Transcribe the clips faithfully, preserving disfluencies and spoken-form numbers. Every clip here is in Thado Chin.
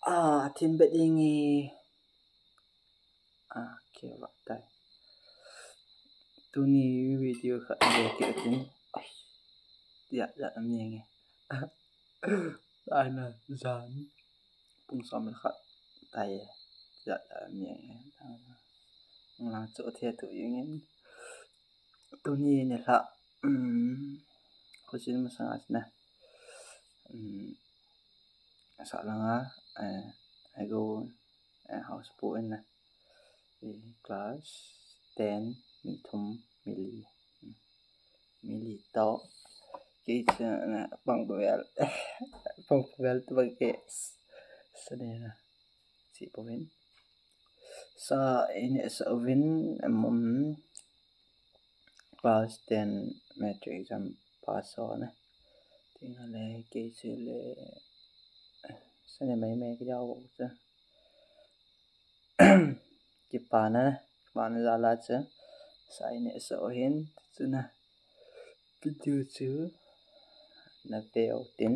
Ah, thim bet ding e. Ah, kei va tai. Tuni video khat le kei tin. Ai. Ya, ya, mi nge. Ai na, jan. Pung som le khat tai. Ya, ya, mi nge. Lang chu the tu yengin. Tuni nilhah, um, khusin masanga chun, um, sa langa, eh, I go, eh, house pu in, eh, class ten, mi thum, mi li, mi li to, kei chu, eh, pang vel, pang vel to ke, sa de na. Chi puvin. Sa ini sa uvin, um, class ten matric exam pass ho na. Tinga le kei chu le sa ne mai mai ka jao chu. Kipana, kipana jal a chu. Sa ini sa uhin chu na. Video chu na veu tin,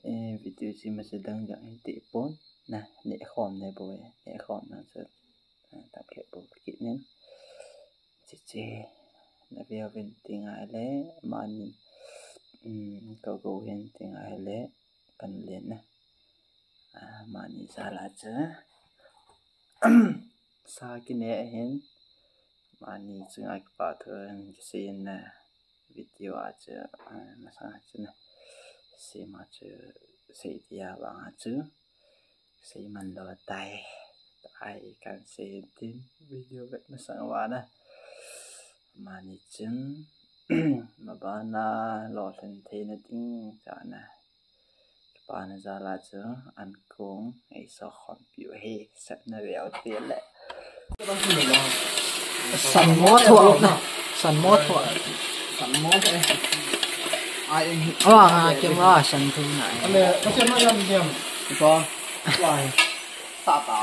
eh, video chu masa dang dang hin ti pon na, ne khom ne bo, ne khom na chu, eh, tap khe bo kit nin. Chi chi na veu vin tinga le, mani, um, ko go hin tinga le, kan len na. Ah, mani jal a chu. Sa kine ahin, mani chunga kipa thu ahin kisei in, eh, video a chu, eh, masang a chu na. Sei ma chu, sei dia vang a chu. Sei man lou tai. Ai kan sei tin video vet masang va na. Mani chun, mabana lolhin theina ding cha na. Kipana jal a chu an kong ei so khom piu hi, sep na veu ti le. San mo tho na, san mo tho. San mo tho. Ai, oh, ha, camera san tho na. Ale, kasi mo yan diam. Ito. Wai. Tata.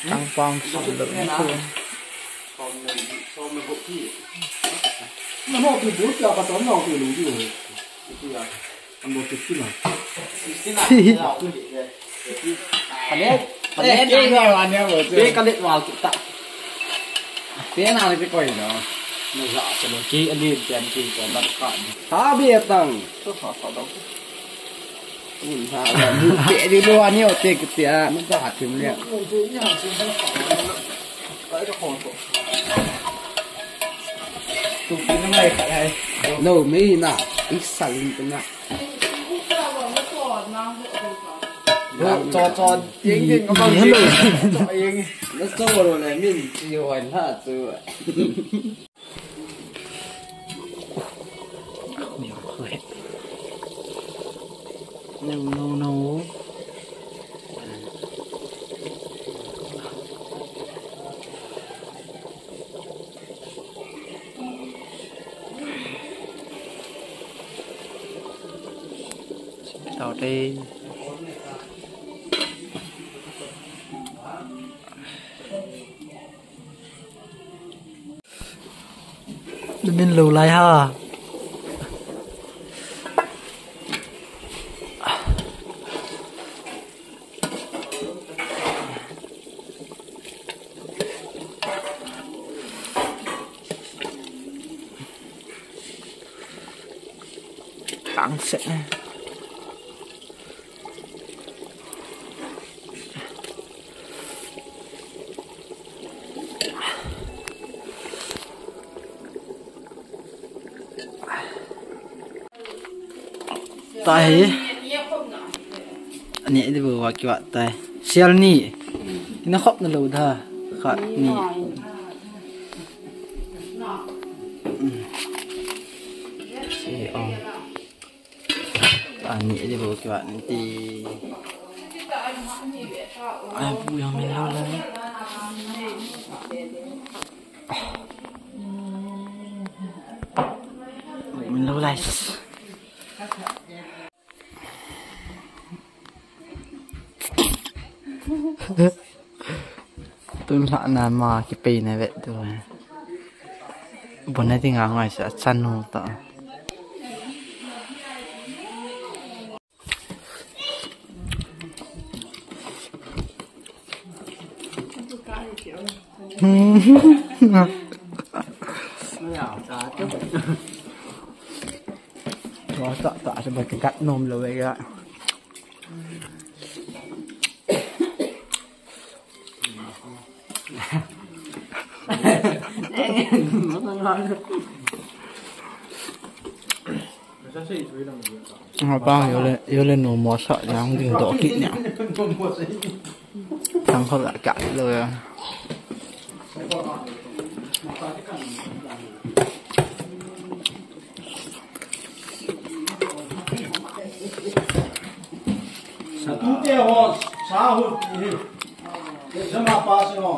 Tang pang san lo ni ko. Som le, som le gup ti. Mano ti bu ya ka tom lo ti lu ti. Ti ya. An bo ti ti na. Ti na. Kale. Kale na ya wa ne bo. Pe kale wa ki ta. Pe na le pe koi no. Na ja se lo ki ali pian ki ko na ka. Ha bi tang. To ha sa do. Ui, ha, ha, mu te di lo ani o te ke te a, na ta thim le. Tu pi na ngai kha hai. No, me na, i sa lin tu na. Cho, cho, yeng yeng ka bang. Hello. Cho yeng. Na cho lo le min, i hoi na tu. No, no, no. Tao đây. Min lo lai ha. Tang set ne. Tahi. Ani di bu wa kiwa tai. Sial ni. Ina khop na lo da. Kha ni. Si, oh. Ani di bu kiwa ti. Ai bu yang min lo lai. Min lo lai. Tun lhah na ma kipei na vet tu. Bon na ti nga ngai sa chan nu ta. Tua ta ta se ba kikat nom lo ve ya. Apa, yo le, yo le no mo sa yang ding do kit nya. Thang kho la ka lo ya. Sa tu te ho, sa hu ti hi. Te sa ma pa se ho.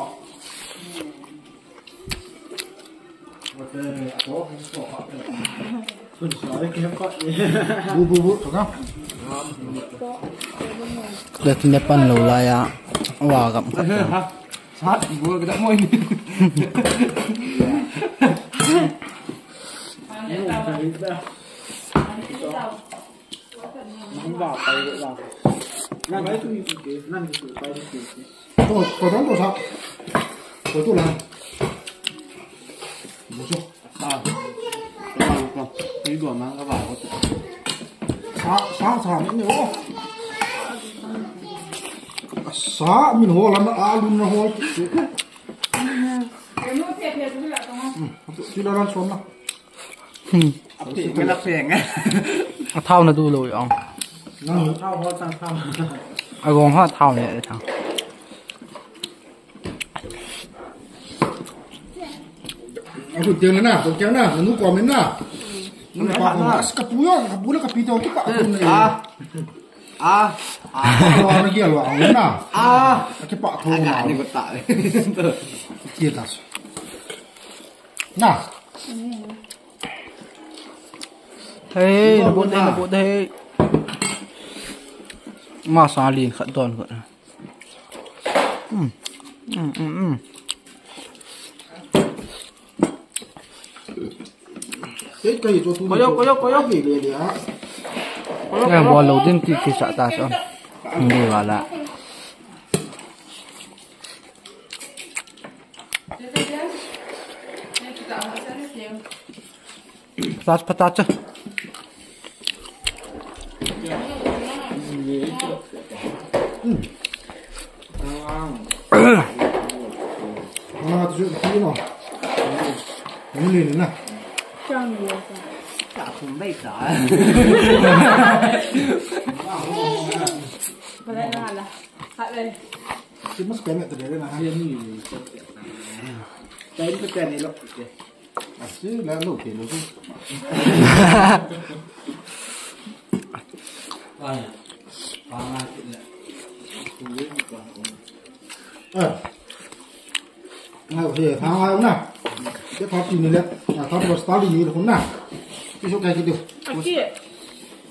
Bu, bu, bu, tu ka. Let me pan lo la ya. Wa gam ka. Sa bu ka da mo ni. Ko, ko dong ko sa. Ko tu la. Musuh. Ah. Ko, ko. Ko dua mang ka ba ko. Sa, sa, sa, ni, ni, oh. Sa, min ho la na, a, lun na ho. Hmm, sila ran son na. Hmm. Api, ngalak seng. A thao na du lo yong. Nang thao ho chang thao. A gong ho thao ne thao. A du tiang na, du tiang na, nu ko min na. Nu pa ko na. Ka pu yo, ka pu la ka pi to ki pa ko na. Ah. Ah. Ah. Ko na ki lo na. Ah. Ki pa ko na. Ni ko ta. Ki ta. Na. Hey, na bot de, na bot de. Ma sa lin khat don ko. Hmm. Hmm, hmm, hmm. Koyo, koyo, koyo. Koyo, koyo. Kaya bol lo din ti kisa ta so. Hindi wala. Patat, patat. Hmm. Ah, tu ju kino. Ni ni na. Ta khum bai ta. Balai na la. Hat le. Ki mas kena tu le na. Tain pe tain ni lo. Asi la lo ke lo. Ah. Ngai ko he, thang ngai na. Ke thap ti ni le. Na thap ko star ni le ko na. Ti so kai ki do. Aki.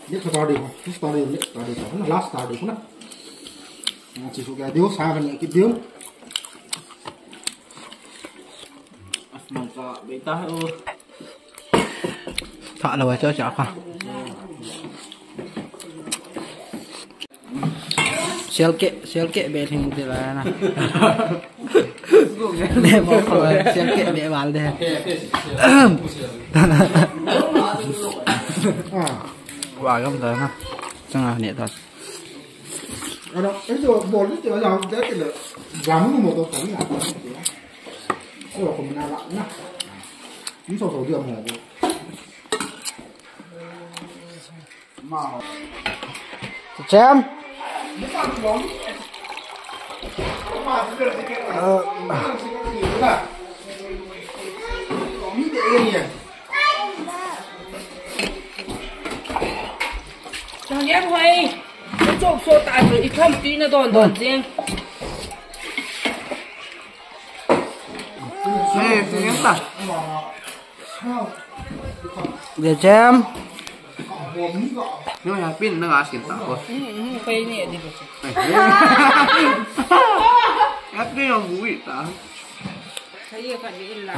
Ne ko star ni ko. Star ni, ne star ni ko. Na last star ni ko na. Na ti so kai do sa ni ki do. Mangka beta ho. Tha lo cha cha kha. Sel ke, sel ke be thing de la na. Ne mo ko sel ke be wal de. Wa gam da na. Chang a ne ta. Ano, ito bol ni te la de ke la. Gam mo to ta ni. Ito ko na la na. Ni so so dia mo. Chem. Chang yam hoi. Chok so ta so i tham ti na don don jeng. Hey, sing ta. Dia jam. Nyo ya pin na ga sin ta ko. Hmm, hmm, kai ni di ko. Ya pin yang bui ta. Kai ya ka di la.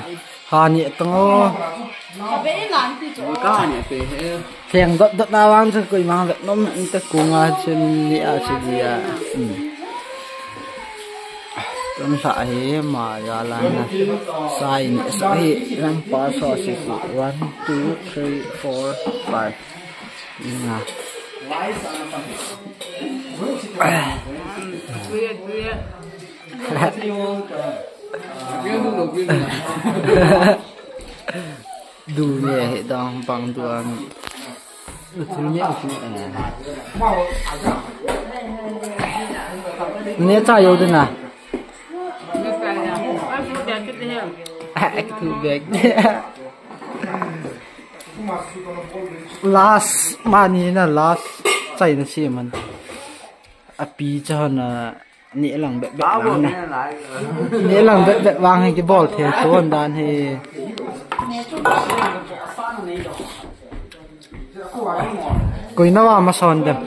Ha ni tang o. Ka be la ti cho. Ka ni te he. Theng dot dot na wang sa koi mang dot nom ta ko nga chen ni a chi dia. Hmm. Tun sa hi ma ya la na. Sai ni sa hi ram pa so si si. One, two, three, four, five. Nga. Du nge he dang bang du an. Thil nge thil nge. Ne cha yo de na. Ek thu bag. Last mani na last chai na si man. Api cha na. Nehlang bep bep vang na. Nehlang bep bep vang hi kibol thei thon dan hi. Koi na va ma son dem.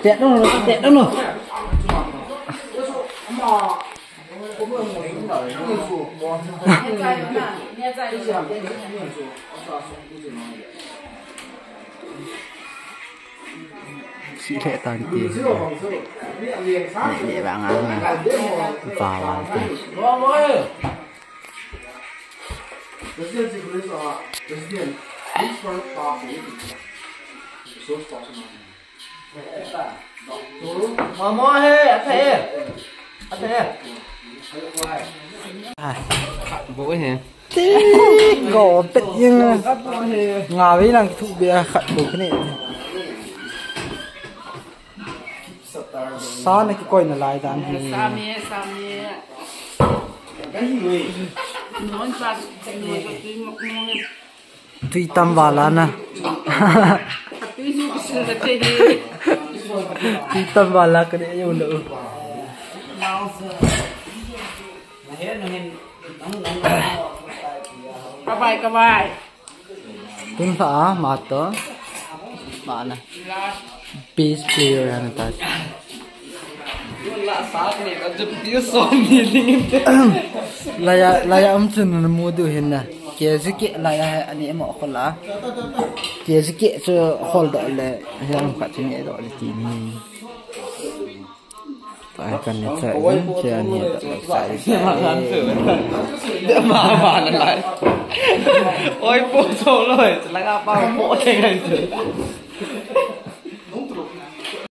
Tet no, tet no. Si le tan ti. Ne, ne ba nga. Ba wa ta. Mama he, ata he. Ata he. Ah, bo he. Ti go pet ying. Nga ve lang thu be khat bo kne. Sa na kikoi na lai dan hi. Sami, sami. Non pa, ne ko tu mo. Tui tam vala na. Tui su kisil na te hi. Tui tam vala ka de yo lo. Kabai, kabai. Tun sa a ma to. Ma na. Best player na ta. Laya, laya um chun na mu du hin na. Ke zike laya he ani mo khola. Ke zike chu khol do le. He am khat ni do le ti ni. Ai kan ni cha in ke ani do le sa. Oi po so loi, la ka pa po te ngai.